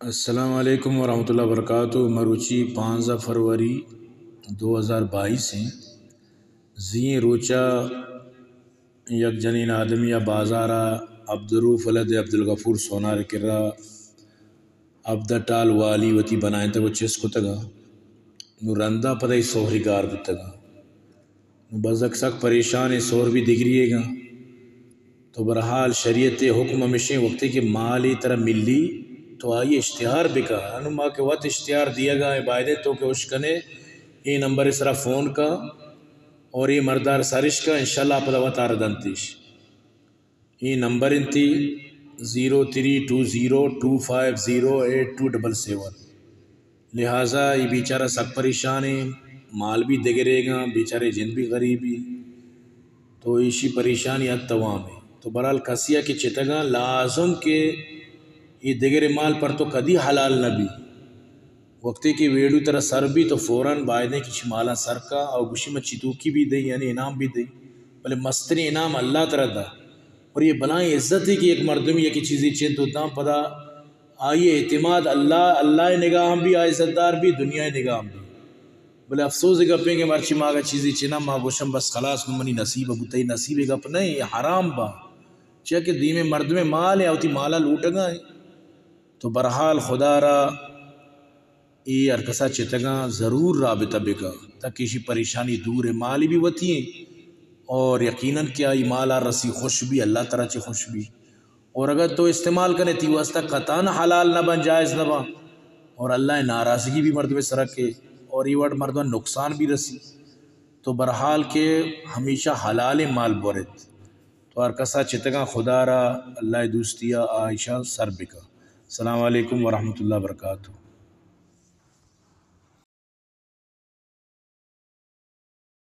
السلام علیکم ورحمۃ اللہ وبرکاتہ۔ مروچی پانزدہ فروری دو ہزار بائیس ایں۔ زی ایں روچا یک جنین آدمی ءَ بازار ءَ عبدالروف ولد عبدالغفور سونار ءِ کرا عبدہ ٹال والی وتی بنائینتگ ءُ چست کتگ ءَ۔ نوں رندا پدا اے سہری گار بوتگ ءَ۔ نوں بزگ سک پریشان ایں، سہر بھی دگریگاں۔ تو بہرحال شریعت ءِ حکم ہمیشیں، وقتے کہ مالے ترا ملی تو آئی اشتہار بکا۔ انوں ما کہ وت اشتہار دیگا ایں، بایدیں تو کہ اشکنے اے نمبر ءِ سرا فون کا اور اے مردار سرش کا، انشاءاللہ پدا وت آر دنتیش۔ اے نمبر انتی zero three two zero two five zero eight two double seven. لہذا اے بیچارہ سک پریشان ایں، مال بھی دگریگاں، بیچارے جند بھی غریبی، تو ایشی پریشانی حد توام ایں۔ تو بہرحال کسیا کہ چتگاں لازم کہ اے دگرے مال پر تو کدی حلال نہ بی۔ وقتے کہ ویڈیو ترا سر بی تو فوراً بایدیں کہ چی مالاں سر کا او گوشی من چی توکی بھی دئی، یعنی انعام بھی دئی، بلے مستریں انعام اللہ ترا دا۔ اور اے بلائیں عزت ایں کہ یک مردمی یکے چیزے چنت و داں پدا آئی اعتماد اللہ، اللہ ءِ نگاہ ہم بھی آ عزت دار بھی، دنیا ءِ نگاہ ہم بھی۔ بلے افسوز ءِ گپ ایں کہ مرچی ما اگاں چیزے چناں ما گوشاں بس خلاص نوں منی نصیب ءَ بوتئی، نصیب ءِ گپ نہ ایں، اے حرام با، چیا کہ دیمے مردمے مال ایں، وتی مالا لوٹگا ایں۔ تو بہرحال خدا را اے ہر کسا چتگاں ضرور رابطہ بکا تاکہ ایشی پریشانی دور ایں، مالی بھی وتی ایں اور یقیناً کہ آئی مالا رسی خوش بھی، اللہ ترا چہ خوش بھی۔ اور اگر تو استعمال کنے تی واسطہ قطعاً حلال نہ بن، جائز نہ بن اور اللہ ءِ ناراضگی بھی مردم سرا کے اور اے وڑ مردم نقصان بھی رسی۔ تو بہرحال کہ ہمیشہ حلالیں مال بورت۔ تو ہر کسا چتگاں خدا را اللہ ءِ دوستی ءَ آ ایشاں سر بکا۔ السلام علیکم ورحمۃ اللہ وبرکاتہ۔